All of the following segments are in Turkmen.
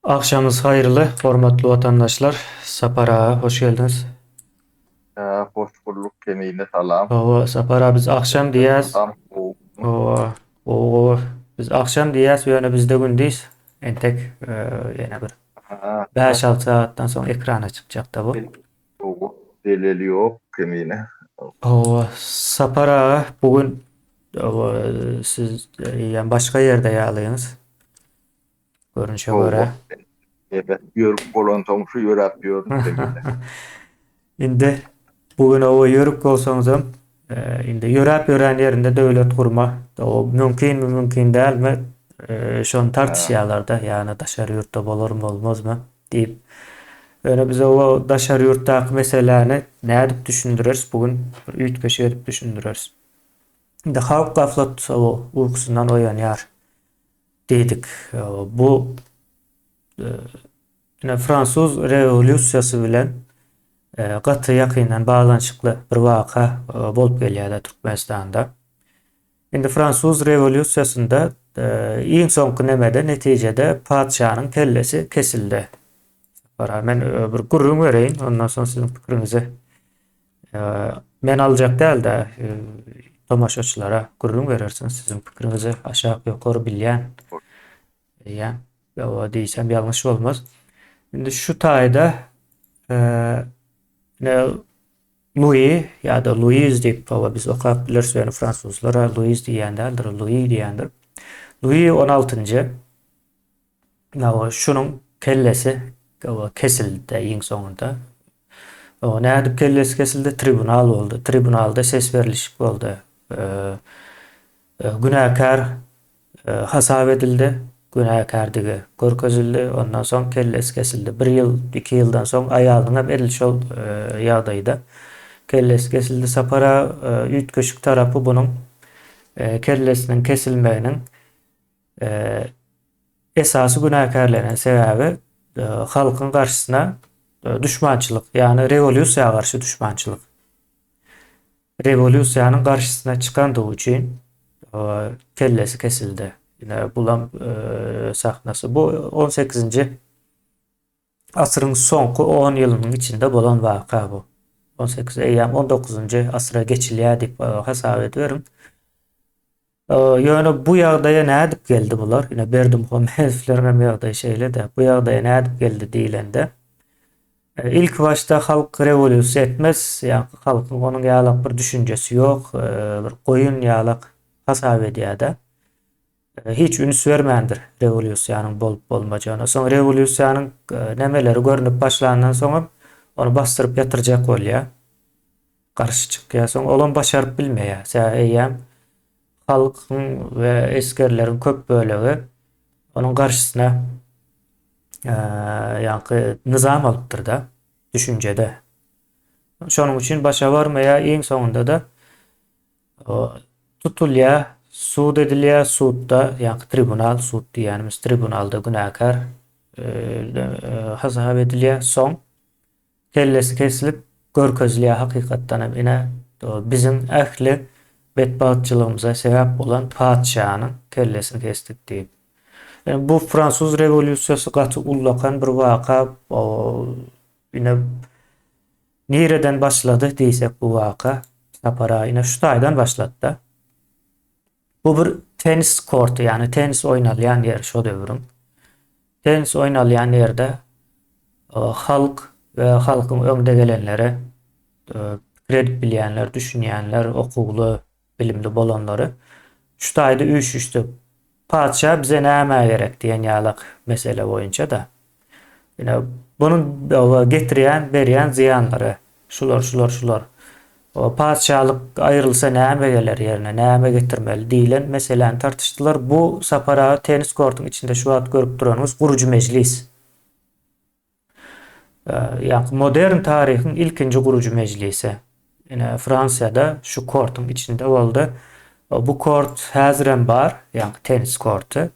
Agşamyňyz haýyrly, hormatly watandaşlar! Sapar aga, hoş geldiňiz. Hoş bulduk Kemine salam. Hawa, Sapar aga biz agşam diýýäs. Hawa, gowy gowy. Biz agşam diýýäs, ýöne bizde gündiz. Entek ýene bir 5-6 sagatdan soň ekrana çykjakda bu. Gowy, zeleli ýok Kemine. Hawa, Sapar aga bu gün siz eýýäm başga ýerde ýalyňyz. Görnüşe görä. Evet, ýörük bolansoň şu ýöräp ýörün. Indi bu gün owa ýörük bolsaňyzam, e, indi ýöräp ýören ýerinde döwlet gurma, o mümkinmi, mümkin dälmi, e, şony tartyşýarlar-da, ýagny daşary ýurtda bolarmy, bolmazmy diýip. Ýöne biz owa daşary ýurtdaky meseläni nädip düşündireris bu gün bir üýtgeşik edip düşündireris. Indi halk gaflat ukusyndan oýanýar. Diýdik. Bu ine fransuz rewolýusiýasy bilen gaty ýakyndan baglanyşykly bir waka bolup gelýär Türkmenistanda. Indi fransuz rewolýusiýasynda iň soňky nemede netijede patyşanyň kellesi kesildi. Men bir gürrüň bereýin, ondan soň siziň pikiriňizi Men aljak däl-de, tomaşaçylara gürrüň berersiňiz, siziň pikiriňizi aşak ýokary bilýän. Diýýän. Ýa diýsem ýalňyş bolmaz. Indi şu taýda ne Lui ýa-da Luiz diýip hawa biz okap bileris, ýöne fransuzlar Luiz diýýän däldir, Lui diýýändir. Lui 16-njy Hawa, şunuň kellesi hawa kesildi iň soňunda. Hawa, nädip kellesi kesildi? Tribunal boldy. Tribunalda ses berlişik boldy. Günäkär hasap edildi. Günäkärdigi görkezildi. Ondan soň kellesi kesildi. Bir ýyl, iki ýyldan soň aýalynyň hem edil şol ýagdaýda kellesi kesildi. Sapara üýtgeşik tarapy bunuň kellesiniň kesilmeginiň Esasy günäkärlenen sebäbi halkyň garşysyna duşmançylyk, ýagny rewolýusiýa garşy duşmançylyk. Rewolýusiýanyň garşysyna çykandygy üçin kellesi kesildi. Ine bulam sahnasy. Bu on sekizinji asyryň soňky on ýylynyň içinde bolan waka bu. 18 eýýäm 19-njy asyra geçilýär diýip hasap ediberiň. Ýöne bu ýagdaýa nädip geldi bular? Ine Berdimuhamedowlaryň hem ýagdaýy şeýle-de. Bu ýagdaýa nädip geldi diýlende, ilki başda halk rewolýusiýa etmez, ýa-ni halkyň onuň ýalak bir düşünjesi ýok, bir goýun ýalak hasap edýär-de. Hiç üns bermändir rewolýusiýanyň bolup bolmajagyna. Soň rewolýusiýanyň nemeleri görnüp başlandan soňam ony basdyryp ýatyrjak bolýar. Garşy çykýar. Soň olam başaryp bilmeýär. Sebäbi eýýäm halkyň we esgerleriň köp bölegi onuň garşysyna ýaňky nyzam alypdyr-da, düşünjede. Şonuň üçin başa barmaýar, iň soňunda-da tutulýar, sud edilýär, sudda, ýaňky tribunal, sud diýýänimiz tribunalda günäkär hasap edilýär. Soň Kellesi kesilip görkezilýär hakykatdan hem ine biziň ähli betbagtçylygymyza sebäp bolan patyşanyň kellesini kesdik diýip. Ine bu fransuz rewolýusiýasy gaty ullakan bir waka ine nireden başlady diýsek bu waka Sapar aga ine şu taýdan başlady-da. Bu bir tennis korty, ýagny tennis oýnalýan ýer şo döwrüň. Tennis oýnalýan ýerde halk we halkyň öňde gelenleri, pikir edip bilýänler, düşünýänler, okuwly, bilimli bolanlary şu taýda üýşüşdi. Patyşa bize nämä gerek diýen ýalak mesele boýunça-da. Ine, bunuň getirýän, berýän zyýanlary şular, şular, şular. Patyşalyk aýrylsa näme geler ýerine, näme getirmeli diýlen meseläni tartyşdylar. Bu Sapar aga tennis kortuň içinde şu wagt görüp duranyňyz gurujy mejlis. Ýa modern taryhyň ilkinji gurujy mejlisi. Ine Fransiýada şu kortuň içinde boldy. Bu kort häzirem bar, ýagny tennis korty.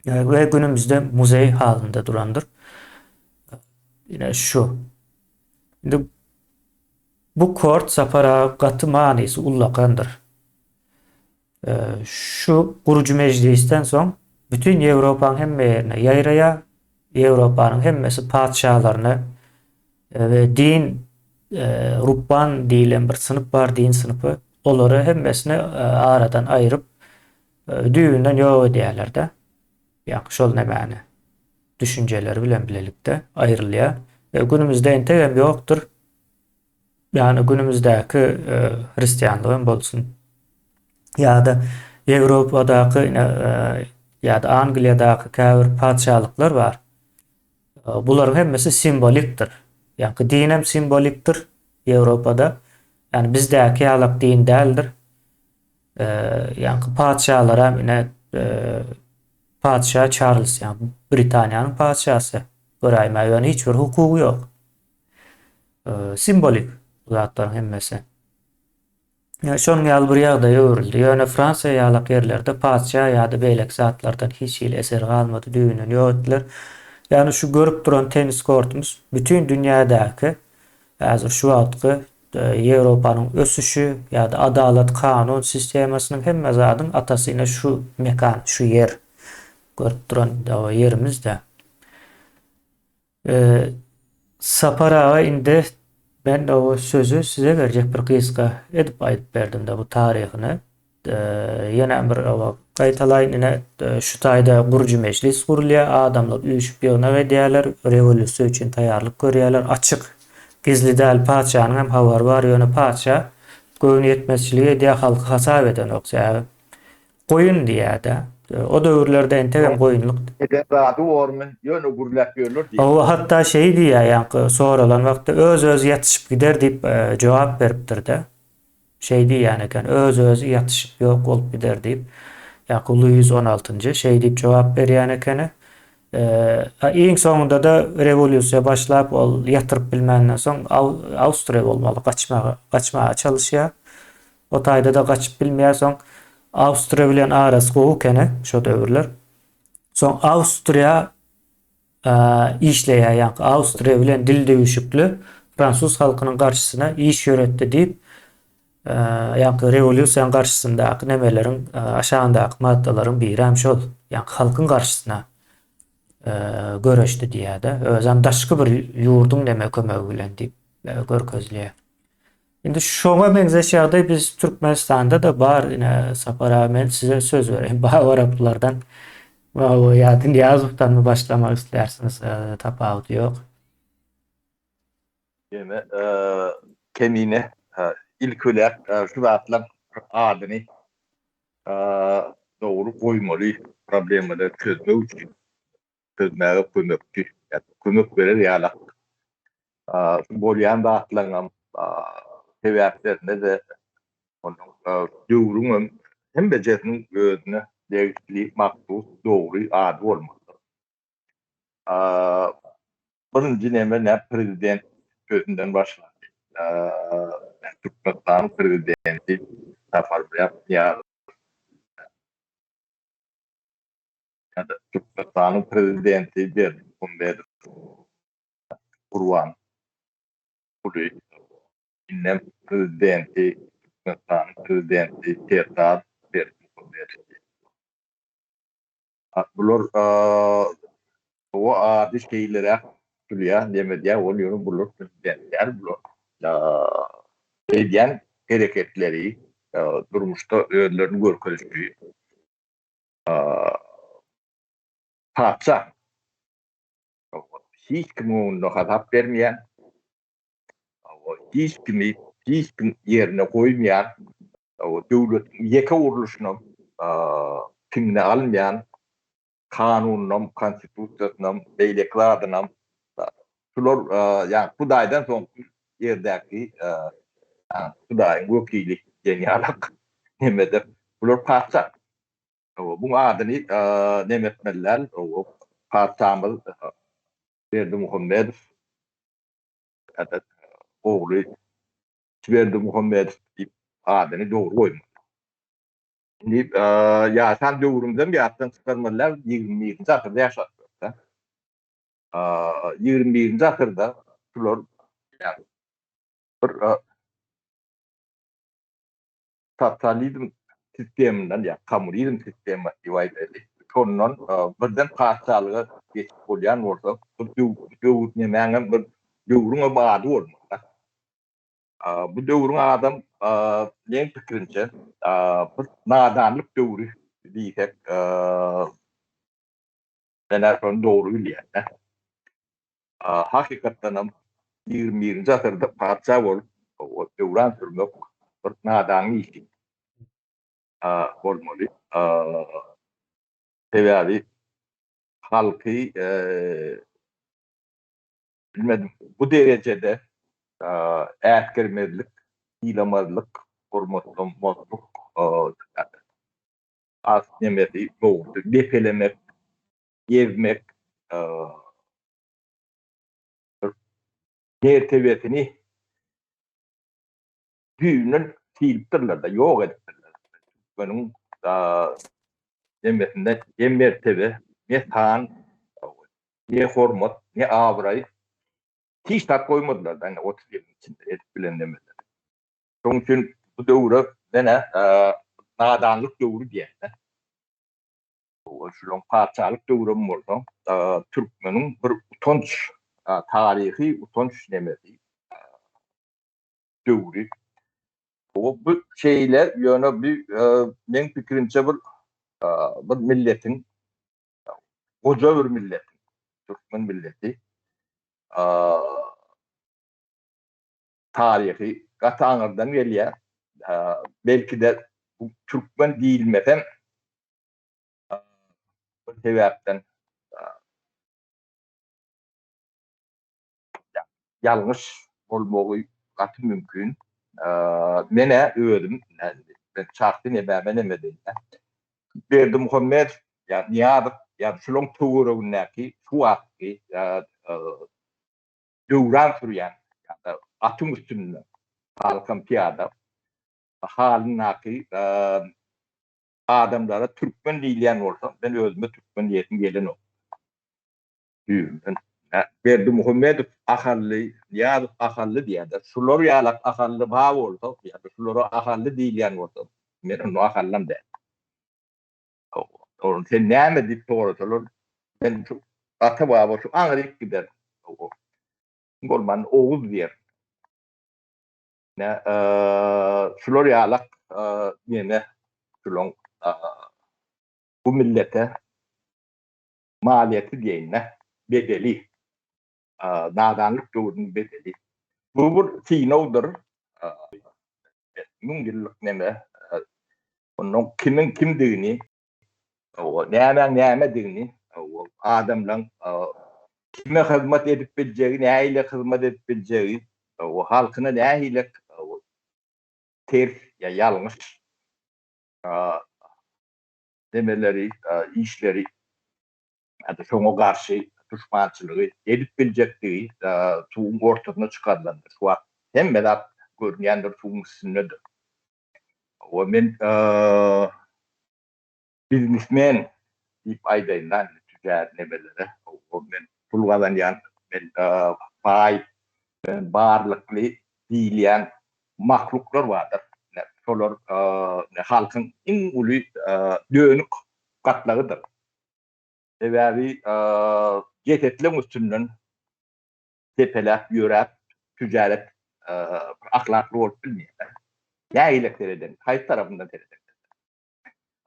We günümizde muzeý halynda durandyr. Ine şu. Indi bu kort Sapar aga gaty manysy ullakandyr. Şu gurujy mejlisden soň bütin Ýewropanyň hemme ýerine ýaýraýar. Ýewropanyň hemmesi patyşalaryny we din rubban diýlen bir synp bar, din synpy. Olary hemmesini aradan aýryp, düýbünden ýok edýärler-de. Ýa şol nämäni düşünjeleri bilen bilelikde aýrylýar. We günümizde entegem ýokdur. Ýagny günümizdäki hristianlyk hem bolsun ýa-da Ýewropadaky ýa-da Angliýadaky käbir patyşalyklar bar. Bularyň hemmesi simwolikdir. Ýagny din hem simwolikdir Ýewropada. Ýagny bizdäki ýalak din däldir. Ýagny patyşalar hem ine patyşa Çarlz, ýagny Britaniýanyň patyşasy göräýmäge ýöne hiç bir hukugy ýok. Simbolik bu zatlaryň hemmesi. Şonuň ýaly bir ýagdaýa öwrüldi. Ýöne Fransiýa ýalak ýerlerde patyşa ýa-da beýleki zatlardan hiç hili eser galmady, düýbünden ýok etdiler. Ýagny şu görüp duran tennis kortumyz bütin dünýädäki häzir şu wagtky Ýewropanyň ösüşi ýa-da adalat kanun sistemasynyň hemme zadyň atasy ine şu mekan, şu ýer. Görüp duran ýerimizde. Sapar aga indi men o sözi size berjek bir gysga edip aýdyp berdimde bu taryhyny. Ýene bir gaýtalaýyn ine şu taýda gurujy mejlis gurulýar, adamlar üýşüp ýygnak edýärler, rewolýusiýa üçin taýýarlyk görýärler. Açyk, gizli däl patyşanyň hem habary bar, ýöne patyşa göwnüýetmezçilik edýär, halky hasap edenok. Sebäbi Goýun diýýär-dä. O döwürlerde entegem goýunlyk. Eden zady bormy, ýöne gürläp ýörler diýýär. Hawa, hatda şeý diýýär, ýaňky soralan wagtda öz-özi ýatyşyp gider diýip jogap beripdir-de. Şeý diýýän eken, öz-özi ýatyşyp ýok bolup gider diýip. Ýaňky Luiz on altynjy şeý diýip jogap berýän ekeni. Iň soňunda-da rewolýusiýa başlap, ol ýatyryp bilmänden soň Awstriýa bolmaly gaçmaga, gaçmaga çalyşýar. O taýda-da gaçyp bilmeýär soň Awstriýa bilen arasy gowy ekeni şo döwürler. Soň Awstriýa işleýär ýaňky Awstriýa bilen dil düwüşikli fransuz halkynyň garşysyna iş ýöretdi diýip ýaňky rewolýusiýanyň garşysyndaky nemeleriň aşagyndaky maddalaryň biri hem şol ýaňky halkyň garşysyna göreşdi diýýär-de. Özem daşky bir ýurduň neme kömegi bilen diýip görkezilýär. Indi şoňa meňzeş ýagdaý biz Türkmenistanda-da bar ine Sapar aga men size söz bereýin Babaraplardan ýa Nyýazowdanmy başlamak islärsiňiz tapawudy ýok. Ýöne Kemine ilki bilen şu zatlaň adyny dogry goýmaly problemalary çözmek üçin çözmäge kömekçi, kömek berer ýalak şu bolýan zatlaryňam sebäplerine-de onuň döwrüňem hemmejesiniň özüne degişli mahsus dogry ady bolmalydyr. Birinji neme nä prezident sözünden başlandy. Türkmenistanyň prezidenti Saparmyrat Nyýazow. Ýa-da Türkmenistanyň prezidenti Berdimuhamedow Gurbanguly indem prezidenti Türkmenistanyň prezidenti Serdar Berdimuhamedow. Bular o ady şeýleräk tutulýar, neme edýär, ol ýöne bular prezident däl, bular edýän hereketleri, durmuşda özlerini görkezişi Patyşa hiç kimiň öňünde hasap bermeýän, hiç kimi hiç kim ýerine goýmaýan, döwletiň ýeke gurluşynam piňine almaýan, kanunynam, konstitusiýasynam, beýleki zadynam şular ýagny Hudaýdan soňky ýerdäki Hudaýyň wekili diýen ýalak nemede bular patyşa. Buň adyny neme etmeli däl. Patyşamyz Berdimuhamedow ýa-da ogly Berdimuhamedow diýip adyny dogry goýmaly. Indi ýaşan döwrümizem ýatdan çykarmaly däl, 21-nji asyrda ýaşap ýörüs. 21-nji asyrda şular bir sosializm sisteminden ýa kommunizm sistemasy diýip aýdaýly, şondan birden patyşalyga geçip bolýan bolsa, bir döwür nemäňem bir döwrüňem ady bolmaly. Bu döwrüň adam meň pikirimçe bir nadanlyk döwri diýsek men-ä şony dogry bilýän. Hakykatdanam 21-nji asyrda patyşa bolup döwran sürmek bir nadanyň işi bolmaly. Sebäbi halky bilmedim bu derejede äsgermezlik, sylamazlyk, hormatlamazlyk has nemesi dogrusy depelemek, gezmek bir mertebesini düýbünden silipdirler-de, ýok edipdirler. Türkmeniň nemesinde ne mertebe, ne san, ne hormat, ne abraý hiç zat goýmadylar-da indi 30 ýylyň içinde edip bilen nemeleri. Şonuň üçin bu döwre men-ä nadanlyk döwri diýýän-de. Şulaň patyşalyk döwrem bolsa, türkmeniň bir utanç, taryhy utanç nemesi döwri. Bu şeýle, ýöne bu meň pikirimçe bir bir milletiň goja bir milletiň, türkmen milleti taryhy gaty aňyrdan gelýär. Belki-de bu türkmen diýilmesem bir sebäpden ýalňyş bolmagy gaty mümkin. Men-ä özüm, men şahsy nebäme neme diýýän. Berdimuhamedow ýa Nyýazow ýa şulaň töweregindäki şu wagtky döwran sürýän ýa-da atyň üstünde halkam pyýada halyndaky adamlara türkmen diýilýän bolsa, men özüme türkmen diýesim gelenok. Düýbünden. Berdimuhamedow ahally, Nyýazow ahally diýýärler. Şular ýalak ahally bar bolsa, ýa-da şulara ahally diýilýän bolsa, men onda ahallam däl. Ony sen näme diýip sorasalar, men şu ata-baba şu aňryk gider. Bolman oguz diýer. Ne şular ýalak neme şulaň bu millete maliýeti diýeýin-de, bedeli, nadanlyk döwrüniň bedeli. Bu bir synagdyr. Müň ýyllyk neme, ondan kimiň kimdigini, nämäň nämedigini, adamlaň kime hyzmat edip biljegi, nähili hyzmat edip biljegi, halkyna nähili ters ýa ýalňyş nemeleri, işleri ýa-da şoňa garşy duşmançylygy edip biljekdigi suwuň ortasyna çykarylandyr. Şu wagt hemme zat görünýändir, suwuň üstündedir. We men biznesmen diýip aýdaýyn-da indi tüjär nemelere. Men pul gazanýan, men baý, men barlykly diýilýän mahluklar bardyr. Şolar halkyň iň uly dönük gatlagydyr. Sebäbi jesetleň üstünden depeläp ýöräp tüjaret ahlakly bolup bilmeýär. Nähili sereden, haýsy tarapyndan sereden.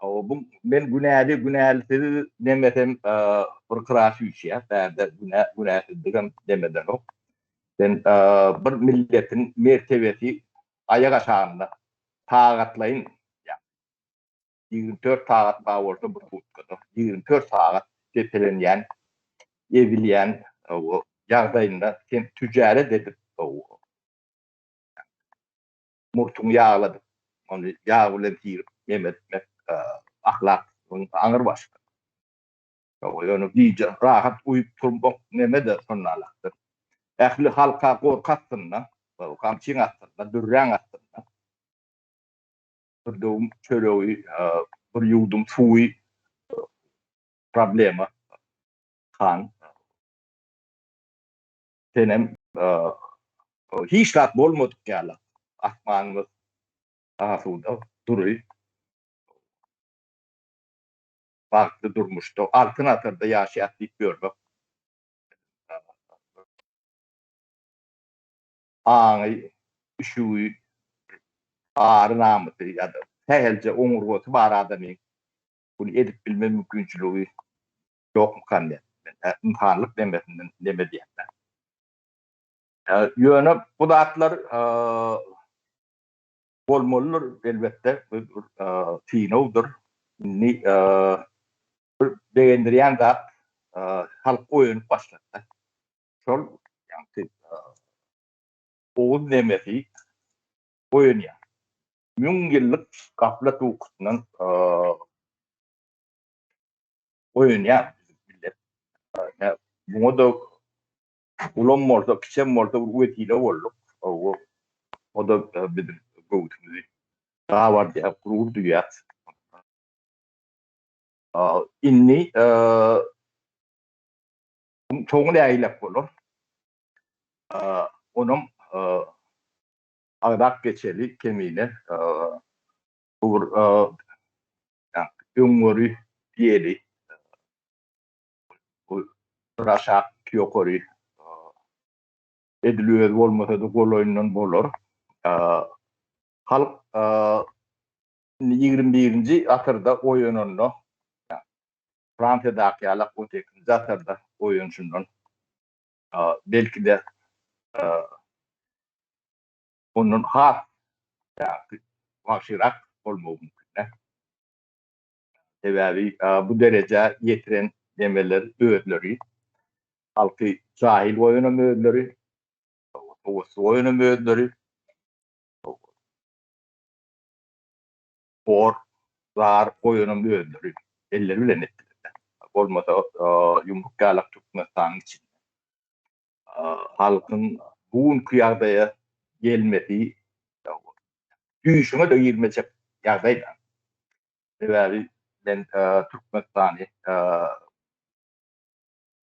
Bu men günäli, günälisiz demesem bir gyra süýşýär. Bärde günä, günäsizligem demedenok. Sen bir milletiň mertebesi aýak aşagynda sagatlaýyn, 24 sagat bar bolsa bir sutkada, 24 sagat depelenýän, ezilýän ýagdaýynda sen tüjaret edip murtuňy ýagladyp, ony ýag bilen sirip neme etmek ahlaksyzlygyň aňry başydyr. Ýöne gije rahat uýup turmak neme-de şonalakdyr. Ähli halka gorky astynda, gamçyň astynda, dürräň astynda bir döwüm çöregi, bir ýuwdum suwy problema. Han. Senem hiç zat bolmadyk ýaly asmanymyz asuda, dury. Bagtly durmuşda, altyn asyrda ýaşaýas diýip ýörmek aňy, üşügi, ary-namysy ýa-da sähelçe oňurgasy bar adamyň muny edip bilme mümkinçiligi ýokmukan diýýän. Men ynsanlyk demesinden neme diýýän. Ýöne bu zatlar bolmalydyr elbetde, bu bir synagdyr. Indi bir begendirýän zat halk oýanyp başlady. Şol ýaňky oguz nemesi oýanýar. Müň ýyllyk gaflat ukusyndan oýanýar biziň millet. Muňa-da ulam bolsa, kiçem bolsa bir wesile bolduk. O-da biziň göwsümizi gabardýar, gurur duýýarys. Indi soňy nähilek bolar? Onam agzap geçeli kemine. Bu bir öňgöri diýeli. Bu bir aşak, iki ýokary edil özi bolmasa-da golaýyndan bolar. Halk indi 21-nji asyrda oýananda, Fransiýadaky ýalak on sekizinji asyrda oýanyşyndan belki-de ondan has wagşyrak bolmagy mümkin. Sebäbi bu derejä ýetiren nemeler özleri, halky jahil goýanam özleri, sowatsyz goýanam özleri, hor, zar goýanam özleri, elleri bilen etdiler. Bolmasa ýumruk ýalak Türkmenistanyň içinde halkyň bu günki ýagdaýa gelmesi düýşüňe-de girmejek ýagdaý-da. Sebäbi men Türkmenistany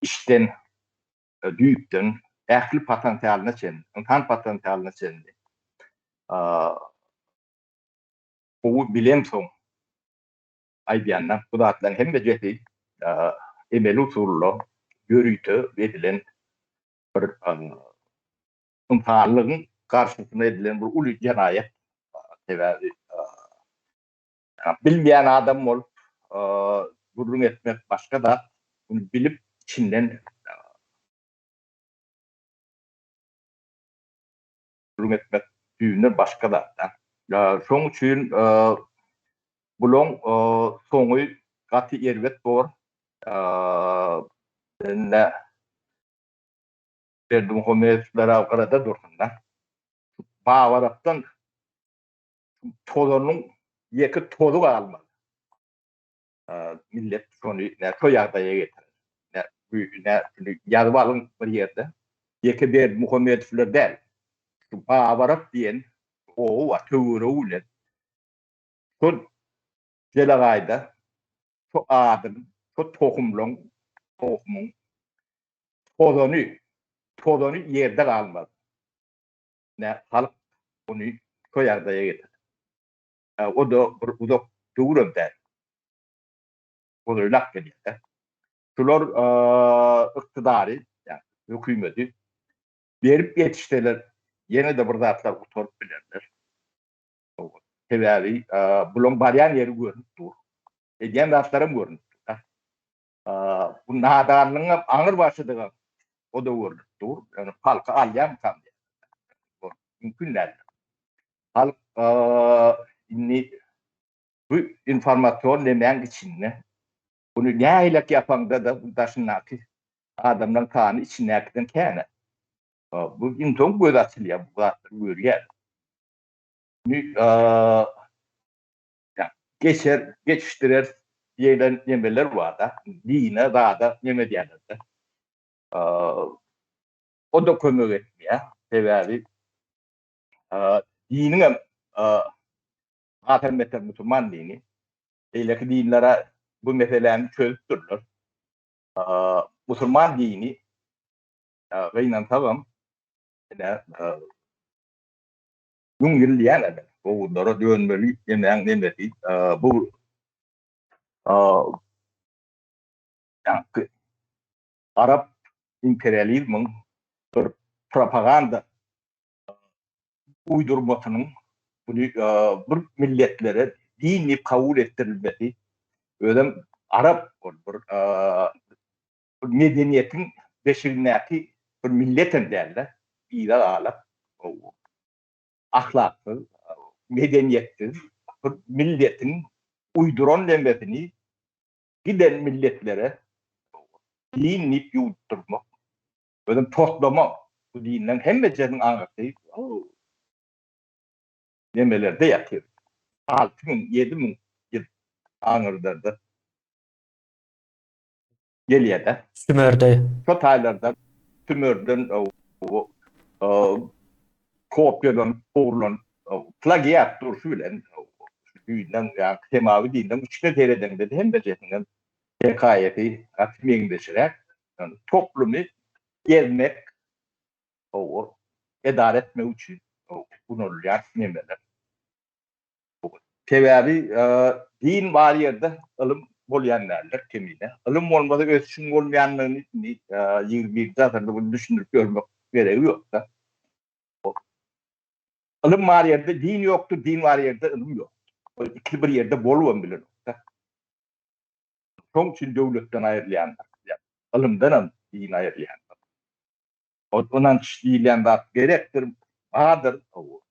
içden, düýpden ähli potensialyna çenli, ynsan potensialyna çenli gowy bilemsoň aýdýanda bu zatlaryň hemmejesi emeli usulda ýörite edilen bir ynsanlygyň garşysyna edilen bir uly jenaýat. Sebäbi bilmeýän adam bolup gürrüň etmek başga zat, muny bilip içinden gürrüň etmek düýbünden başga zat-da. Şoň üçin bulaň soňy gaty erbet bor. Indi Berdimuhamedowlar gyrada dursun-da. Babarapdan tozanyň ýeke tozy galmaz. Millet şony şo ýagdaýa getirer. Ýazyp alyň bir ýerde. Ýeke Berdimuhamedowlar däl. Şu Babarap diýen oba bar, töweregi bilen. Şol jelegaýda şu adyň, şu tohumlaň, tohumyň tozany, tozany ýerde galmaz. Nä halk ony şo ýagdaýa getirer. O-da bir uzak döwürem däl. Golaýlap gelýär-de. Şular ykdydary, ýagny hökümeti berip ýetişseler, ýene-de bir zatlar gutaryp bilerler. Sebäbi bulaň barýan ýeri görnüp dur. Edýän zatlaram görnüp dur. Bu nadanlygyňam aňyr başydygam o-da görnüp dur. Ýöne halky alýarmykam diýýär. Mümkin däl. Halk indi bu informasion nemäň içinde Muny nähilek ýapaňda-da bu daşyndaky adamlaryň sany içindäkiden kän. Bu iň soň göz açylýar, bu zatlary görýär. Geçer, geçişdirer diýlen nemeler bar-da, dine, zada neme diýerler-de. O-da kömek etmeýär. Sebäbi diniňem hasam beter musulman dini. Beýleki dinler-ä bu meseläni çözüpdirler. Musulman dini gynansagam ine müň ýyl diýýän-ä men, oguzlara dönmeli emäň nemesi bu. Ýaňky arap imperializmiň bir propaganda uýdurmasynyň buny bir milletlere din diýip kabul etdirilmesi, özem arap ol bir bir medeniýetiň beşigindäki bir milletem däl-de, yza galak, ahlaksyz, medeniýetsiz bir milletiň uýduran nemesini giden milletlere din diýip ýuwutdyrmak, özem toslama, bu dinleň hemmejesiniň aňyrsy nemelerde ýatyr. 6000, 7000 ýyl aňyrlarda gelýär-de. Sümerde. Şo taýlardan, Sümerden kopýalanyp, ogurlanyp, plagiat durşy bilen dinden, ýa semawy dinden içine seredeňde-de hemmejesiniň hekaýasy gaty meňzeşräk. Toplumy gezmek, edara etmek üçin ulanylýan nemeler. Sebäbi din bar ýerde ylym bolýan däldir kemine. Ylym bolmasa ösüşiň bolmaýandygyny indi 21-nji asyrda bunu düşündirip ýörmek geregi ýok-da. Ylym bar ýerde din ýokdur, din bar ýerde ylym ýokdur. Ol ikisi bir ýerde bolubam bilenok-da. Şoň üçin döwletden aýrylýandyr. Ylymdanam din aýrylýandyr. Ol ynanç diýilýän zat gerekdir, bardyr. Ol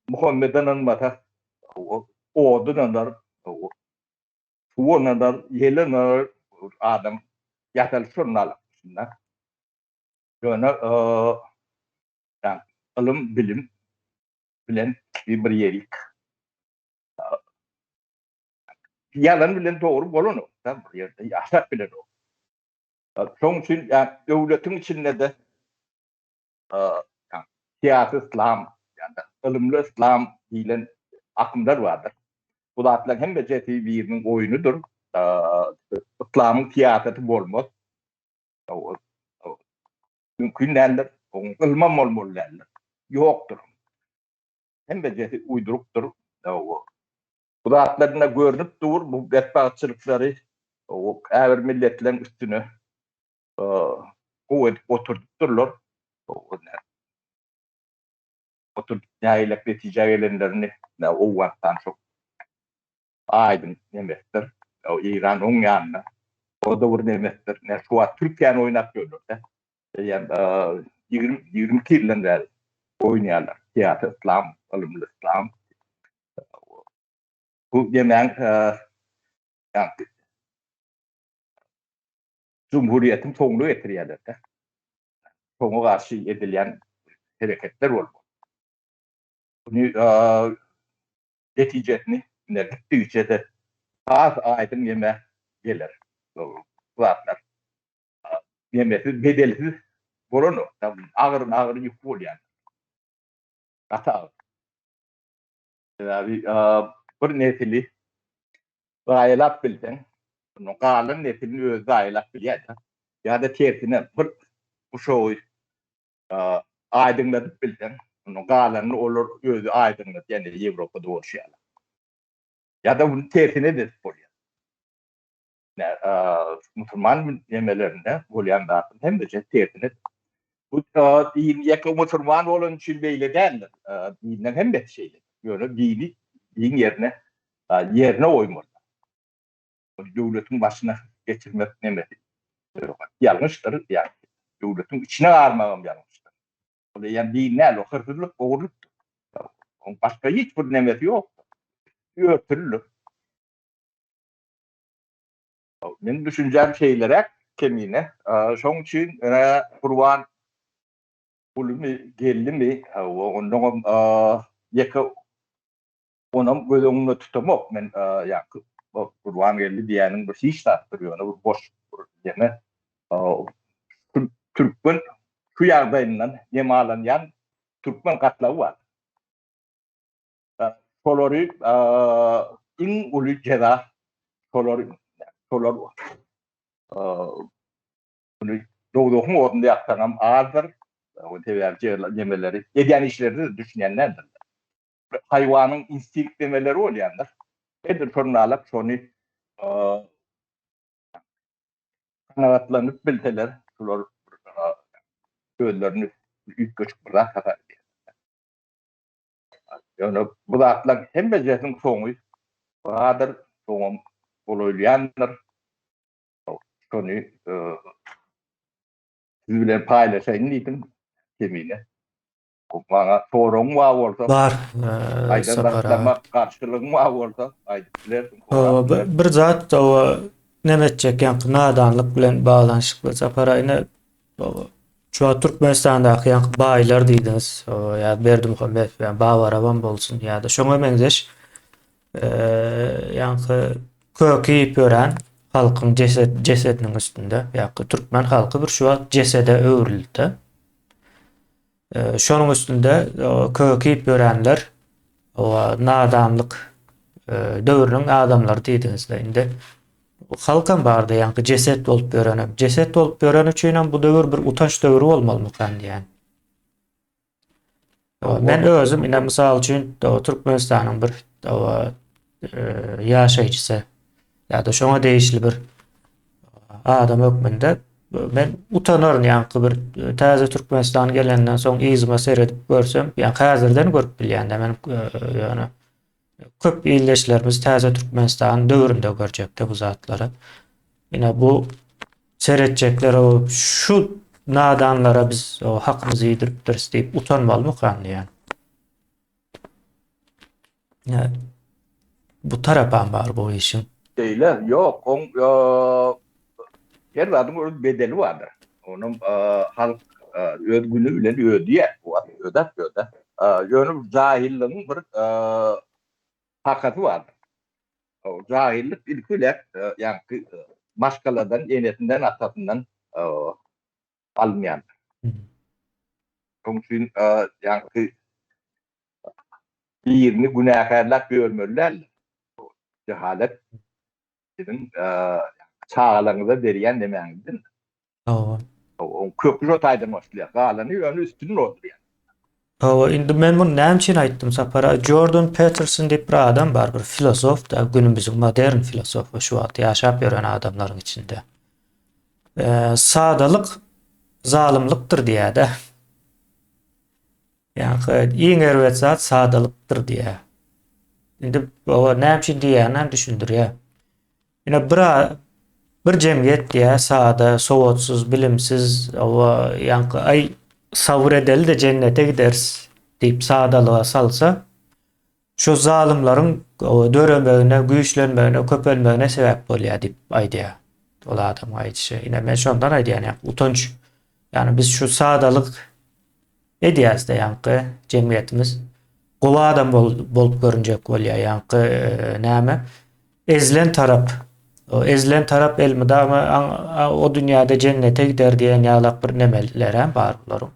Muhammede ynanmasa, oda ynanar, suwa ynanar, ýele ynanar, adam ýasalyş şonda alyp şunda. Ýöne ylym, bilim bilen bir ýerik. Ýalan bilen dogry bolanok da bir ýerde ýaşap bilenok. Şonuň üçin döwletiň içinde-de syýasy yslam ýa-da ylymly yslam diýlen akymlar bardyr. Bu zatlaryň hemmejesi biriniň oýnudyr. Yslamyň syýasaty bolmaz. Mümkin däldir. Onuň ylmam bolmaly däldir. Ýokdur. Hemmejesi uýdurykdyr. Bu zatlar ine görnüp dur, bu betbagtçylyklary käbir milletleriň üstüne gowy edip oturdypdyrlar. Oturdyp nähilek netijä gelenlerini Owganystan çok aýdyň nemesdir. Eýran oň ýanynda. O-da bir nemesdir. Şu wagt Türkiýäni oýnap ýörler-de. Eýýäm 20, 22 ýyldan bäri oýnaýarlar. Syýasy yslam, ylymly yslam. Bu nemäň Cumhuriyetiň soňuny getirýärler-de. Soňa garşy edilýän hereketler bolmaly. Muny netijesini ine gitdigiçe-de has aýdyň ýeme geler. Bu zatlar ýemesiz, bedelsiz bolanok. Agyr, agyr ýük bolýar. Gaty agyr. Sebäbi bir nesili zaýalap bilseň, onuň galan neslini özi zaýalap bilýär-de. Ýa-da tersine bir guşagy aýdyňladyp bilseň, onuň galanyny olar özi aýdyňladýar, ýa Ýewropada bolşy ýaly. Ýa-da muny tersine edip bolýar. Musulman nemelerinde bolýan zadyň hemmesi tersine. Bu din ýeke musulman bolany üçin beýle däldir. Dinleň hemmesi şeýle. Ýöne dini din ýerine ýerine goýmaly. Döwletiň başyna geçirmek nemesi ýalňyşdyr. Ýa döwletiň içine garmagam ýalňyşdyr. Ol eýýäm din däl, o hyrsyzlyk, ogurlykdyr. Oň başga hiç bir nemesi ýokdur. Örtülidir. Meniň düşünjäm şeýleräk Kemine. Şoň üçin ine Gurban Gulymy geldimi onnoňam ýeke onam göz öňünde tutamok men ýaňky Gurban geldi diýýäniň bir hiç zatdyr ýöne bir boş bir ýene türkmen şu ýagdaýyndan nemalanýan türkmen gatlagy bar. Şolary iň uly jeza şolar şolar muny dowzahyň odunda ýaksaňam azdyr. Sebäbi nemeleri edýän işlerini düşünýän däldirler. Haýwanyň instinkt nemeleri bolýandyr. Edil şonalak şony. Kanagatlanyp bilseler, şular özlerini üýtgeşik bir zat hasap edýärler. Ýöne bu zatlaryň hemmejesiniň soňy bardyr, soňam golaýlaýandyr. Şony siz bilen paýlaşaýyn diýdim, Kemine. Maňa soragyň bar bolsa, Bar, aýdan Sapar aga. zatlaryma garşylygyň bar bolsa, aýdyp bilersiň, sorap bilersiň. Bir zat oba neme etjek ýaňky nadanlyk bilen baglanyşykly Sapar aga ine şu wagt Türkmenistandaky ýaňky baýlar diýdiňiz ýa Berdimuhamedow ýa Babarabam bolsun ýa-da şoňa meňzeş ýaňky köki iýip ýören halkyň jeset jesediniň üstünde ýaňky türkmen halky bir şu wagt jesede öwrüldi. Şonuň üstünde köki iýip ýörenler nadanlyk döwrüniň adamlary diýdiňizle indi. Halkam bardy ýaňky jeset bolup ýörenem. Jeset bolup ýören üçinem bu döwür bir utanç döwri bolmalymykan diýýän. Men özüm ine mysal üçin Türkmenistanyň bir ýaşaýjysy ýa-da şoňa degişli bir adam hökmünde men utanaryn ýaňky bir täze Türkmenistan gelenden soň yzyma seredip görsem, ýa häzirden görüp bilýän-de men ýöne köp ildeşlerimiz täze Türkmenistan döwründe görjekde bu zatlary. Ine bu seretjekler o şu nadanlara biz o hakymyzy iýdiripdiris diýip utanmalymykan diýýän. Ýa bu tarapam bar bu işiň. Beýle ýok, oň her zadyň öz bedeli bardyr. Onam halk öz güni bilen ödeýär, bu wagt ödäp ýör-de. Ýöne bu jahyllygyň bir sakasy bardyr. Jahyllyk ilki bilen ýaňky maşgaladan, enesinden, atasyndan alynýandyr. Şonuň üçin ýaňky birini günäkärläp ýörmeli däldir. Jehalet siziň çagalaryňyza berýän nemäňizden. Hawa. Oň köki şo taýdan başlaýar. Galany ýöne üstüni doldurýar. Hawa, indi men muny näme üçin aýtdym Sapar aga? Jordan Peterson diýip bir adam bar, bir filosof da, günümiziň modern filosofy şu wagt ýaşap ýören adamlaryň içinde. Sadalyk zalymlykdyr diýýär-de. Ýaňky iň erbet zat sadalykdyr diýýär. Indi oba näme üçin diýýänini hem düşündirýär. Ine bir bir jemgyýet diýýär, sada, sowatsyz, bilimsiz, oba ýaňky aý sabyr edeli-de jennete gideris diýip sadalyga salsa, Şu zalymlaryň döremegine, güýçlenmegine, köpelmegine sebäp bolýar diýip aýdýar. Ol adamyň aýdyşy. Ine men şondan aýdýan ýa utanç. Ýani biz şu sadalyk edýäs-de ýaňky jemgyýetimiz gowy adam bolup görünjek bolýar ýaňky e, näme? Ezilen tarap. O ezilen tarap elmydama o dünýäde jennete gider diýen ýalak bir nemelerem bar bularyň.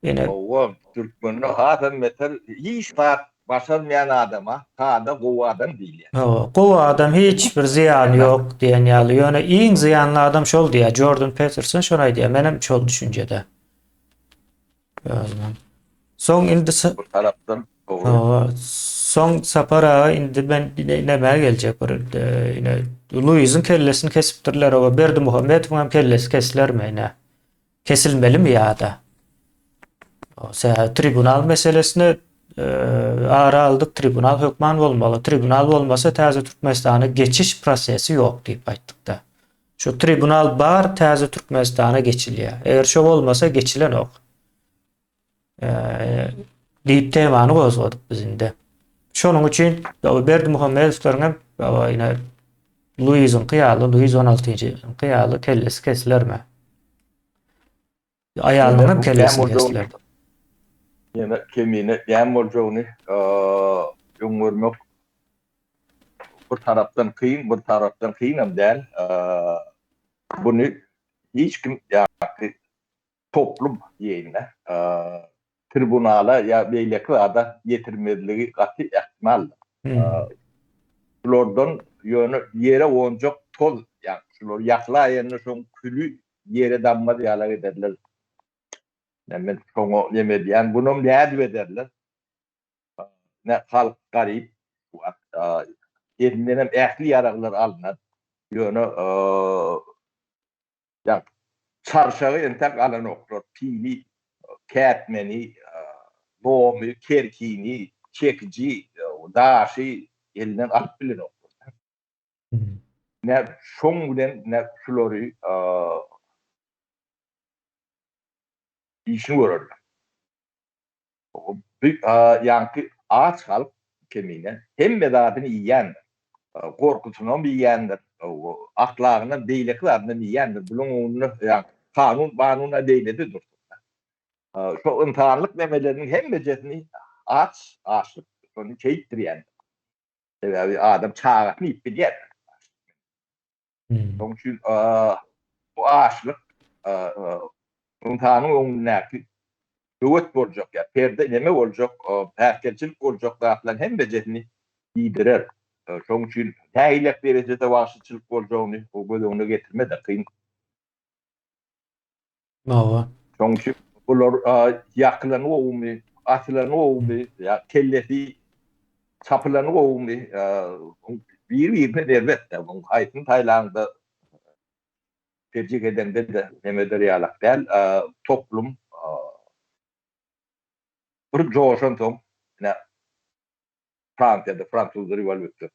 Ine. Hawa, türkmende hasam beter hiç zat başarmaýan adama sada gowy adam diýilýär. Hawa, gowy adam hiç bir zyýany ýok diýen ýaly. Ýöne iň zyýanly adam şol diýýär. Jordan Peterson şony aýdýar. Menem şol düşünjede. Özüm. Soň indi Bir tarapdan dogry. Hawa, soň Sapar aga indi men nämä geljek bir ine Luiziň kellesini kesipdirler, oba Berdimuhamedowyň hem kellesi kesilermi ine? Kesilmelimi ýa-da? Sebäbi tribunal meselesini ara aldyk, tribunal hökman bolmaly. Tribunal bolmasa täze Türkmenistana geçiş prosesi ýok diýip aýtdykda. Şu tribunal bar, täze Türkmenistana geçilýär. Eger şo bolmasa geçilenok. Diýip temany gozgadyk biz indi. Şonuň üçin Berdimuhamedowlaryň hem ine Luiziňki ýaly, Luiz on altynjyňky ýaly kellesi kesilermi? Aýalynyň hem kellesini kesiler. Ýene kemine näme boljagyny öň görmek bir tarapdan kyn, bir tarapdan kynam däl. Buny hiç kim ýa toplum diýeýin-dä, tribunala ýa beýleki zada ýetirmezligi gaty ähtimaldyr. Şulardan ýöne ýere gonjak toz, ýa şular ýakylaýanda şoň küli ýere dammaz ýalak ederler. Men şoňa neme edýän, bunam nädip ederler? Ne halk garyp. Elindenem ähli ýaraglar alnar. Ýöne ýa çarşagy entek alanoklar. Pili, kätmeni, lomy, kerkini, çekiji, daşy elinden alyp bilenoklar. Nä şoň bilen nä şulary işini görerler. Bu ýaňky aç halk kemine hemme zadyny iýýändir. Gorkusynam iýýändir, ahlagynam beýleki zadynam iýýändir. Bulaň öňünde ýaňky kanun manun-a beýlede dursun. Şo ynsanlyk nemeleriniň hemmejesini aç, açlyk şony çeýtdirýändir. Sebäbi adam çagasyny iýip bilýär. Şonuň üçin bu açlyk ynsanyň öňündäki böwet boljak ýa perde neme boljak, päsgelçilik boljak zatlaryň hemmejesini iýdirer. Şonuň üçin nähili derejede wagşyçylyk boljagyny göz öňüne getirme-de kyn. Hawa. Şonuň üçin bular ýakylany gowumy, atylany gowumy, ýa kellesi çapylany gowumy, biri-birine erbet-dä. Muň haýsyny saýlaňda terjih edeňde-de neme eder ýalak däl. Toplum bir joşansoň, ine, Fransiýada fransuz rewolýusiýasynda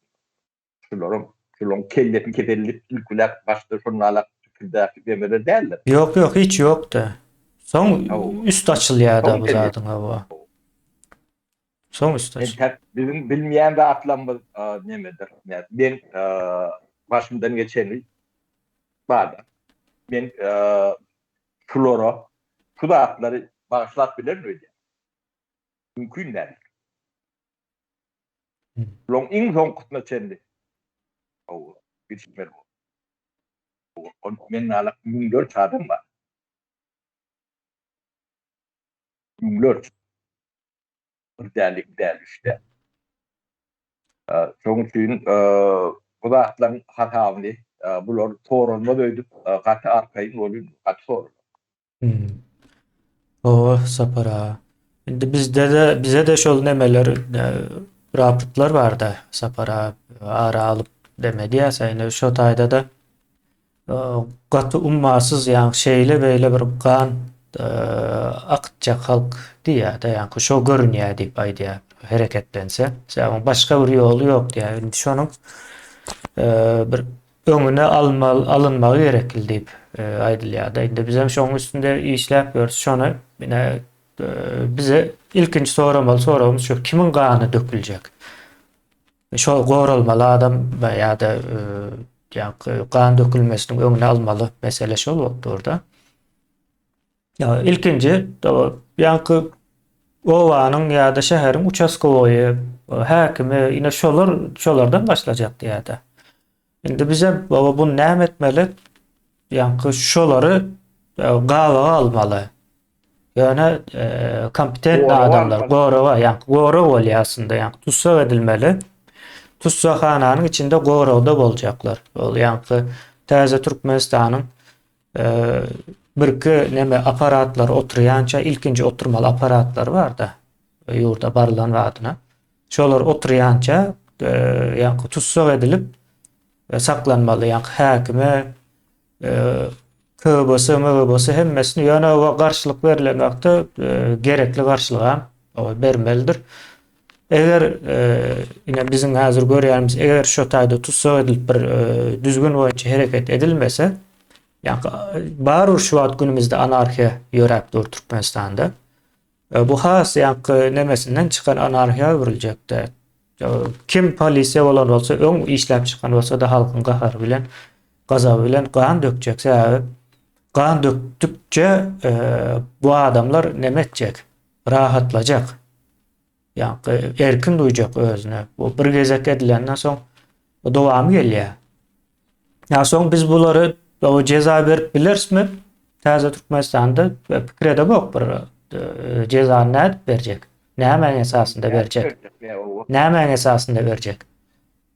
Şularyň, şularyň kellesini kesellik ilkiläp başda şonalak pikirdäki demeler däldir. Ýok ýok hiç ýokdy. Soň üst açylýada bu zadyň hawa. Soň üst açylýar. Entäk biziň bilmeýän zatlarymyz nemedir. Men başymdan geçeni barda. Men şulara şu zatlary bagyşlap bilerin öýdýän. Mümkin däl. Bularyň iň soňkusyna çenli geçmeli bor. Men ýaly müňlerçe adam bar. Müňlerçe. Bir däl, iki däl, üç däl. Şonuň üçin bu zatlaryň hasabyny bular soralmaz öýdüp gaty arkaýyn bolun, gaty soralar. Hawa, Sapar aga. Indi bizde-de, bize-de şol nemeler, raportlar bar-da, Sapar aga, ara alyp deme diýýäs, indi şo taýda-da gaty ummasyz, ýagny şeýle-beýle bir gan akytjak halk diýýär-de, ýagny şo görünýär diýip aýdýar, hereketlense. Sebäbi başga bir ýoly ýok diýýär. Indi şonuň bir öňüne almaly alynmagy gerekli diýip aýdylýarda. Indi bizem şoň üstünde işläp ýörüs. Şony ine bize ilkinji soramaly soragymyz şu kimiň gany döküljek? Şol goralmaly adam ýa-da ýa gan dökülmesiniň öňüni almaly mesele şol bolup durda. Ýa ilkinji ýaňky obanyň ýa-da şäheriň uçastkowoýy, häkimi, ine şolar şolardan başlajak diýýär-de. Indi bize baba bunu näme etmeli? Ýaňky şolary e, gabaga almaly. Ýöne e, kompetentli adamlar goraga, ýaňky gorag bolýar aslynda, ýaňky tussag edilmeli. Tussaghananyň içinde goragda boljaklar. Ol ýaňky täze Türkmenistanyň Birki neme apparatlar oturýança ilkinji oturmaly apparatlar barda ýurda barylan badyna. Şolar oturýança ýaňky tussag edilip saklanmaly ýaňky häkime KGB-sy, MGB-sy hemmesini ýöne oba garşylyk berlen wagtda gerekli garşylygam bermelidir. Eger ine biziň häzir görýänimiz eger şo taýda tussag edilip bir düzgün boýunça hereket edilmese, ýa barybir şu wagt günümizde anarhiýa ýöräp dur Türkmenistanda. Bu has ýaňky nemesinden çykan anarhiýa öwrüljekde. Kim polisiýa bolan bolsa, öň işläp çykan bolsa-da halkyň gahary bilen, gazaby bilen gan dökjek. Sebäbi gan dökdükçe bu adamlar neme etjek? Rahatlajak. Ýaňky erkin duýjak özüne. Bu bir gezek edilenden soň dowamy gelýär. Ýa soň biz bulary o jeza berip bilerismi? Täze Türkmenistanda pikir edemok bir e, jezany nädip berjek? Nämäň esasynda berjek? Nämäň esasynda berjek?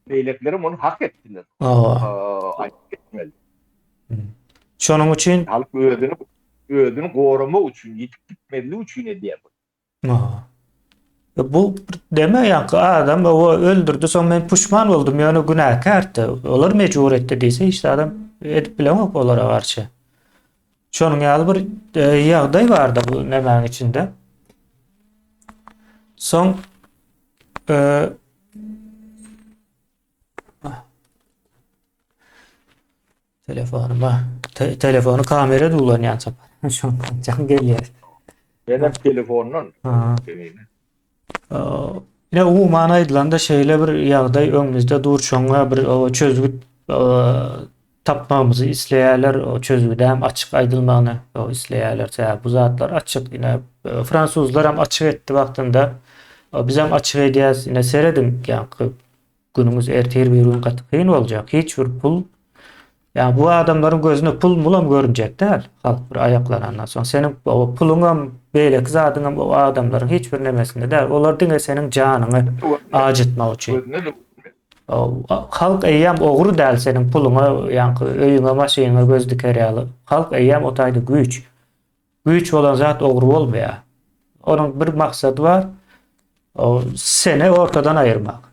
Beýlekiler muny hak etdiler. Aýdyp gitmeli. Şonuň üçin halk özüni özüni goramak üçin, ýitip gitmezlik üçin edýär bu. Bu deme ýaňky adam owa öldürdi soň men puşman boldum ýöne günäkärdi. Olar mejbur etdi diýse hiç adam edip bileňok olara garşy. Şonuň ýaly bir e, ýagdaý bardy bu nemäň içinde. Soň e, Telefonyma te, telefony kamera ulanýan çapar. Şondan jaň gelýär. Menem telefondan. Ha. Ine umuman aýdylanda şeýle bir ýagdaý öňümizde dur şoňa bir o çözgüt tapmagymyzy isleýärler. O çözgüdem açyk aýdylmagyny o isleýärler. Sebäbi bu zatlar açyk. Ine fransuzlar hem açyk etdi wagtynda. Bizem açyk edýäs. Ine serediň ýaňky Günüňiz ertir bir gün gaty kyn boljak. Hiç bir pul ýa bu adamlaryň gözüne pul mulam görünjek däl. Halk bir aýaklanandan soň seniň o puluňam beýleki zadyňam o adamlaryň hiç bir nemesinde däl. Olar diňe seniň janyňy ajytmak üçin. Halk eýýäm ogry däl seniň puluňa, ýaňky öýüňe, maşynyňa göz diker ýaly. Halk eýýäm o taýda güýç. Güýç bolan zat ogry bolmaýar. Onuň bir maksady bar. O seni ortadan aýyrmak.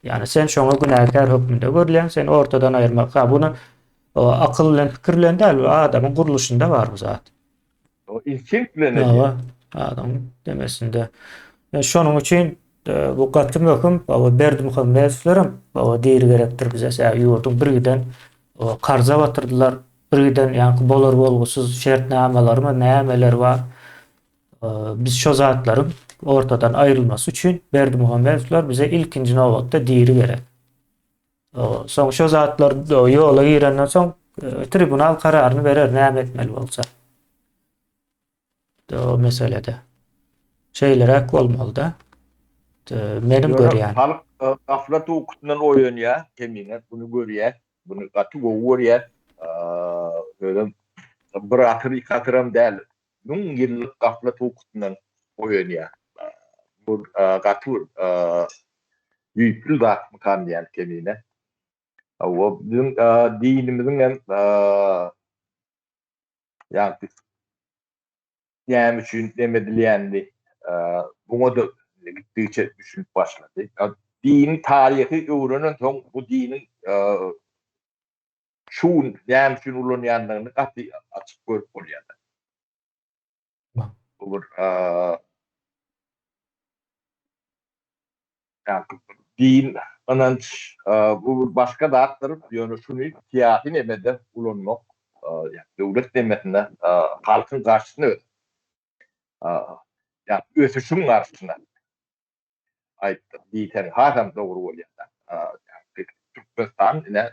Ýani sen şoňa günäkär hökmünde görülýäň, seni ortadan aýyrmak. Ha buny o akyl bilen, pikir bilen däl, bu adamyň gurluşynda bar bu zat. O instinkt bilen edýär. Adamyň demesinde. E, şonuň üçin e, bu gaty möhüm. Baba Berdimuhamedowlaram baba diri gerekdir bize. Sebäbi ýurduň birgiden karza batyrdylar. Birgiden ýaňky bolar bolgusyz şertnamalarymy nämeler bar. Biz şo zatlaryň ortadan aýrylmasy üçin Berdimuhamedowlar bize ilkinji nobatda diri gerek. Soň şo zatlar ýola girenden soň e, tribunal kararyny berer näme etmeli bolsa. O meselede. Şeýleräk bolmaly-da. Meniň görýän. Halk e, gaflat ukusyndan oýanýar, kemine bunu görýär, bunu gaty gowy görýär. Özem bir asyr, iki asyram däl, müň ýyllyk gaflat ukusyndan oýanýar. Bu gaty bir düýpli zatmykan diýýän kemine. Hawa, biziň dinimiziň hem ýagny näme üçin neme edilýänini buňa-da gitdigiçe düşünip başlady. Dini taryhy öwrenen soň bu diniň şu gün näme üçin ulanýandygyny gaty açyk görüp bolýar. Bu bir din, ynanç bu bir başga zatdyr, ýöne şuny syýasy nemede ulanmak, ýa döwlet nemesinde halkyň garşysyna ýa ösüşiň garşysyna aýtdyk diýseň hasam dogry bolýar. Türkmenistan ine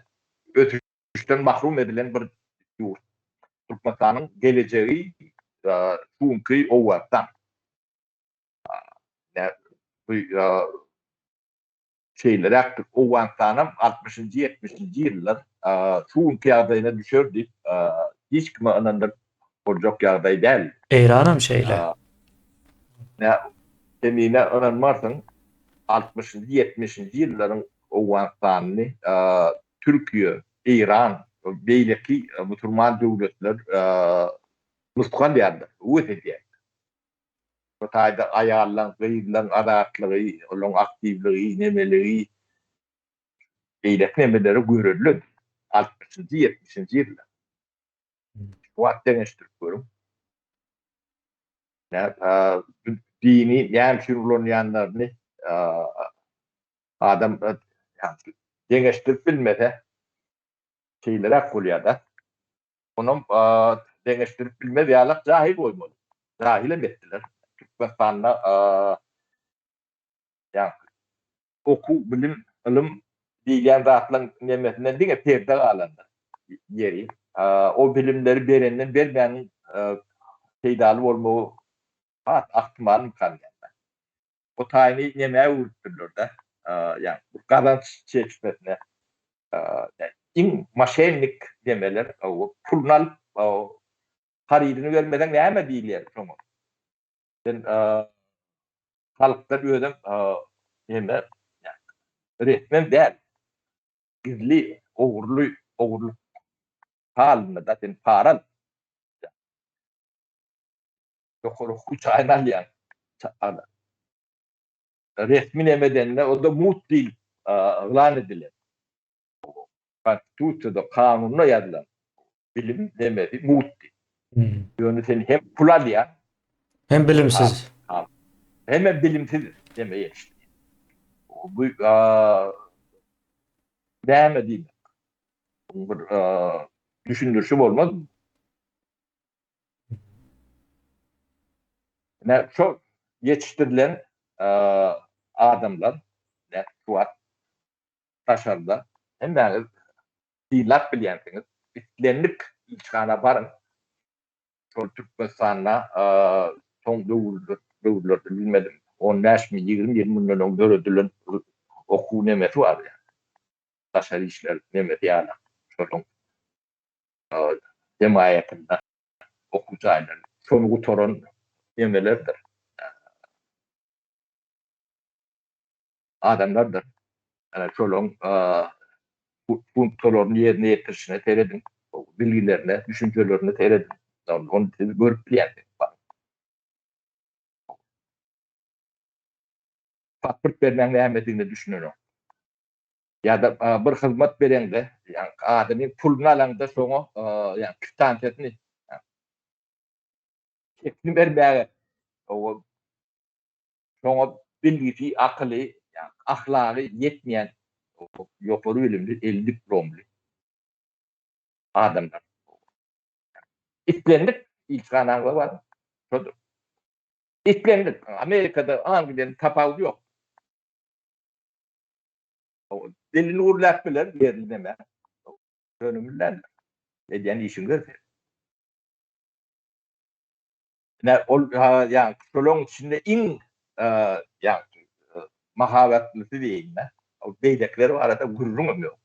ösüşden mahrum edilen bir ýurt. Türkmenistanyň gelejegi şu günki Owganystan. Bu şeýleräkdir. Owganystanam altmyşynjy, ýetmişinji ýyllar şu günki ýagdaýyna düşer diýip hiç kime ynandyryp boljak ýagdaý däl. Eýranam şeýle. Kemine ynanmarsyň, altmyşynjy, ýetmişinji ýyllaryň Owganystanyny Türkiýe, Eýran, beýleki musulman döwletler nusga alýarlar, höwes edýärler. Bu taýda aýallaň, gyzlaň azatlygy, olaň aktiwligi, nemeligi, beýleki nemeleri görelde altmyşynjy, ýetmişinji ýyllar. Şu wagt deňeşdirip görüň. Dini näme üçin ulanýanlaryny adam deňeşdirip bilmese şeýleräk bolýar-da. Onam deňeşdirip bilmez ýalak jahil goýmaly. Jahilem etdiler. Türkmenistanda ýa okuw, bilim, ylym diýilýän zatlaryň nemesinden diňe perde galandyr ýeri. O bilimleri berenden bermäniň peýdaly bolmagy has ahtimalmykan diýýän. O taýyny nämä öwrüpdirler-de, ýagny gazanç çeşmesine iň moşennik nemeler, puluny alyp, harydyny bermeseň näme diýilýär şoňa. Sen halkdan özem neme resmem däl, gizli, ogurly, ogurlyk halynda-da sen para alyp, ýokary okuw jaýyny alýaň. resmi neme edende o-da mugt diýlip yglan edilen. Konstitusiýada, kanunda ýazylan bilim nemesi mugtdy. Ýöne sen hem pul alýaň, Hem bilimsiz. Hemem bilimsiz neme ýetişdi. Bu näme diýmek? Bir düşündirişi bolmaz. Ine şol ýetişdirilen adamlar ine şu wagt daşarda hemmäňiz synlap bilýänsiňiz. Islendik ilçihana baryň. Şol Türkmenistanda soň döwürlerde bilmedim on bäşmi 20 ýyl mundan öň döredilen okuw nemesi bar. Daşary işler nemesi ýaly şonuň hemaýatynda okuw jaýlary. Şony gutaran nemelerdir. Adamlardyr. Ýöne şolaryň funksiýalaryny ýerine ýetirişine serediň, bilgilerine, düşünjelerine serediň. Ony siz görüp bilýänsiňiz. Pasport bermäň nämedigine düşünenok. Ýa-da bir hyzmat bereňde, ýagny adamyň puluny alaňda şoňa, ýagny kwitansiýasyny, çekini bermäge şoňa bilgisi, akyly, ýagny ahlagy ýetmeýän ýokary bilimli, eli diplomly adamlar. Islendik ilçihanaňyza baryň, şodur. Islendik, Amerikada, Angliýada tapawudy ýok. Dilini gürläp biler, ýerli neme. Ýöne bilen edýän işiňde sen. Ine ol ýa şolaryň içinde iň ýa mahabatlysy diýeýin-de. Ol beýlekiler barada gürrüňem ýok.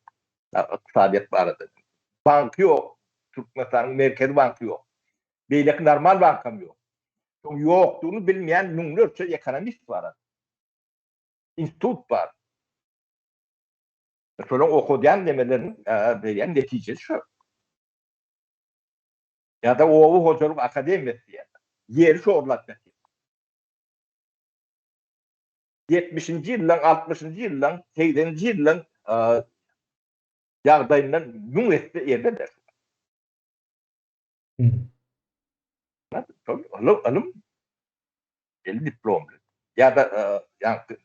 Ykdysadyýet barada. Banky ýok. Türkmenistanyň Merkezi banky ýok. Beýleki normal bankam ýok. Şoň ýokdugyny bilmeýän müňlerçe ekonomist bar. Institut bar. Şolaryň okadýan nemeleriniň berýän netijesi şo. Ýa-da oba hojalyk akademiýasy diýýärler. Ýeri şorlap ýatyr. Ýetmişinji ýyllaň, altmyşynjy ýyllaň, segseninji ýyllaň ýagdaýyndan müň esse erbet. Şol ylym eli diplomly. Ýa-da ýaňky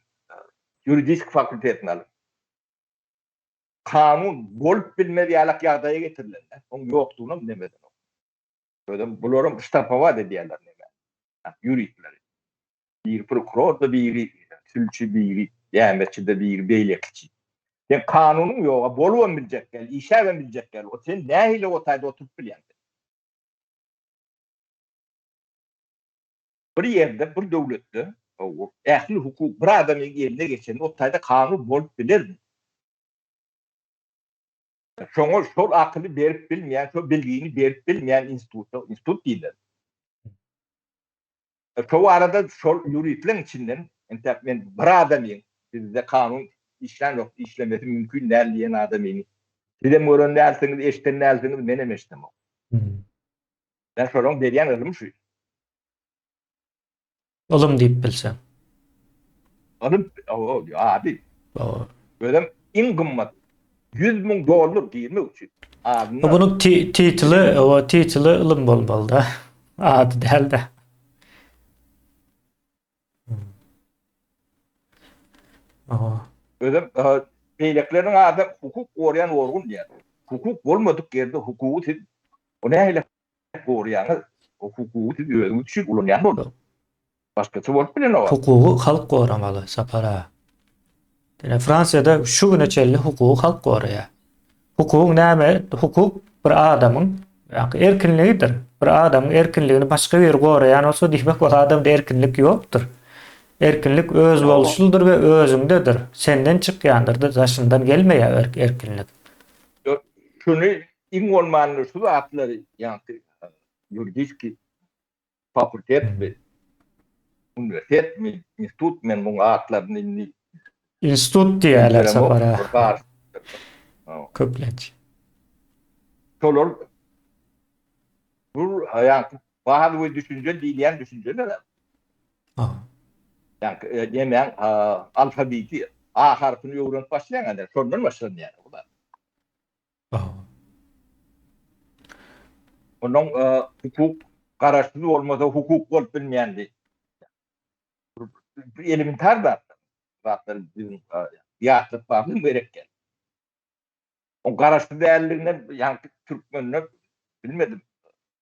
ýuridik fakultetini alyp. Kanun bolup bilmez ýalak ýagdaýa getirilende, oň ýokdugynam bilemedenok. Özem bularam ştrafowat edýärler neme. Ýuristleri. Biri prokuror-da biri sülçi, biri dämeçi-de biri beýlekiçi. Sen kanunyň ýoga bolubam biljek däl, işäbem biljek däl. O sen nähili o taýda oturyp bilýäň sen? Bir ýerde, bir döwletde ähli hukuk bir adamyň eline geçende o taýda kanun bolup bilermi? Şoňa şol akyly berip bilmeýän, şol bilgini berip bilmeýän instituta institut diýler. Şo barada şol ýuristleriň içinden entäk men bir adamyň bizde kanun işlänok, işlemesi mümkin däl diýen adamyny sizem gören dälsiňiz, eşiden dälsiňiz, menem eşidemok. Men şolaryň berýän ylmy şu. Ylym diýip bilseň. Ylym, ady. Özem iň gymmat 100 mün dollar girmek üçin. Adynda. Bunun tituly, o tituly ylym bolmaly-da. Ady däl-de. Özem beýlekileriň ady hukuk goraýan organ diýýär. Hukuk bolmadyk ýerde hukugy siz o nähili goraýaňyz? O hukugy siz özüňiz üçin ulanýan bolduňyz. Başgaça bolup bilenok. Hukugy halk goramaly, Sapar aga. Ine Fransiýada şu güne çenli hukugy halk goraýar. Hukugyň näme? Hukuk bir adamyň ýa erkinligidir. Bir adamyň erkinligini başga biri goraýan bolsa, diýmek ol adamda erkinlik ýokdur. Erkinlik özboluşlydyr we özüňdedir. Senden çykýandyr-da, daşyndan gelmeýär erkinlik. Şuny iň bolmanda şu zatlary ýaňky ýuridiski fakultetmi, uniwersitetmi, institut men muň atlaryny indi Institut diýýärler Sapar aga. Köplenç. Şolar bu ýaňky bazy we düşünje diýilýän düşünjeler. Ýaňky nemäň alfabeti A harpyny öwrenip başlaýaň ene, şondan başlanýar bu zat. Ondan hukuk garaşsyz bolmasa hukuk bolup bilmeýändi. Elementar zat. Zatlar biziň ýatlatmagymyz gerek. O garaşsyz däldiginden ýaňky türkmenler bilmedim.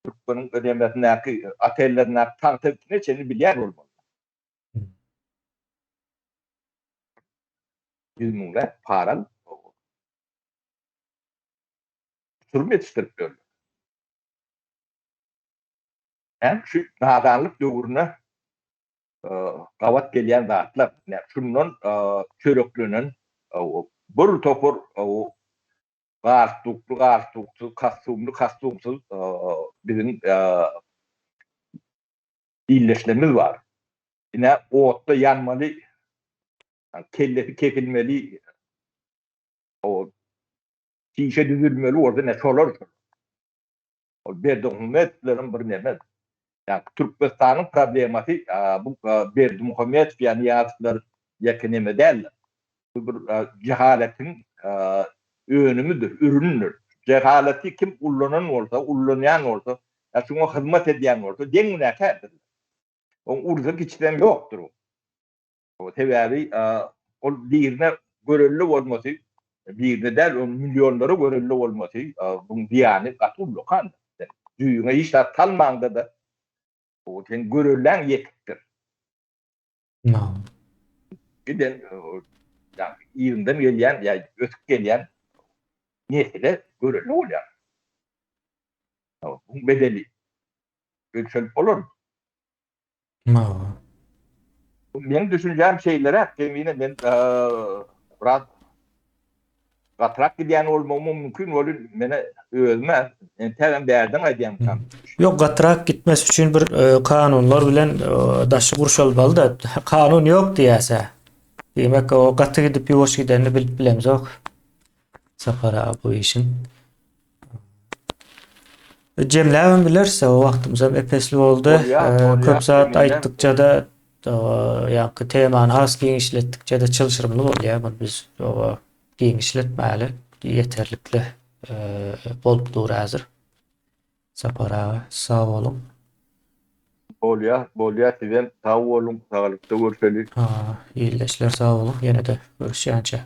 Türkmeniň ödemesindäki otellerindäki tagta üstüne çenli bilýän bolmaly. Ýüz müňläp para alyp, uçurym ýetişdirip ýörler. Hem şu nadanlyk döwrüne gabat gelýän zatlar. Şundan çöreklenen bir topar galstukly, galstuksyz, kostumly, kostumsyz biziň ildeşlerimiz bar. Ine, otda ýanmaly, kellesi kesilmeli, şişe düzülmeli bolsa, ine, şolar. Ol Berdimuhamedowlaryň bir neme. Ýa Türkmenistanyň problemasy bu Berdimuhamedow ýa Nyýazowlar ýeke neme däldir. Bu bir jehaletiň önümidir, ürünidir. Jehaleti kim ullanan bolsa, ullanýan bolsa, ýa şuňa hyzmat edýän bolsa deň günäkärdir. Oň ulusy kiçisem ýokdur. Sebäbi ol birine görelde bolmasy, birine däl, ol millionlara görelde bolmasy, buň zyýany gaty ullakandyr. Sen jüýüňe hiç zat salmaňda-da, seň görelläň ýetikdir. Giden, yzyňdan gelýän ýa ösüp gelýän nesile görelde bolýar. Buň bedeli ölçelip bolarmy? Meň düşünjäm şeýleräk, Kemine men biraz gatyrak gidýän bolmagym mümkin welin mene özüme entägem bärden gaýdýarmykam. Ýok, gatyrak gitmesi üçin bir kanunlar bilen daşy gurşalmaly-da. Kanun ýok diýýäs-ä. Diýmek, o gaty gidip ýuwaş gidenini bilip bilemzok. Sapar aga bu işiň. Jemläbem bileris, o wagtymyzam ep-esli boldy. Köp zat aýtdykça-da, ýaňky temany has giňişletdikçe-de çylşyrymly bolýar. Muny biz giňişletmäli, ýeterlikli bolup dur häzir. Sapar aga, sag boluň. Bolýar, bolýar, sizem sag boluň, saglykda görşeli. Ildeşler sag boluň, ýene-de görüşýänçäk.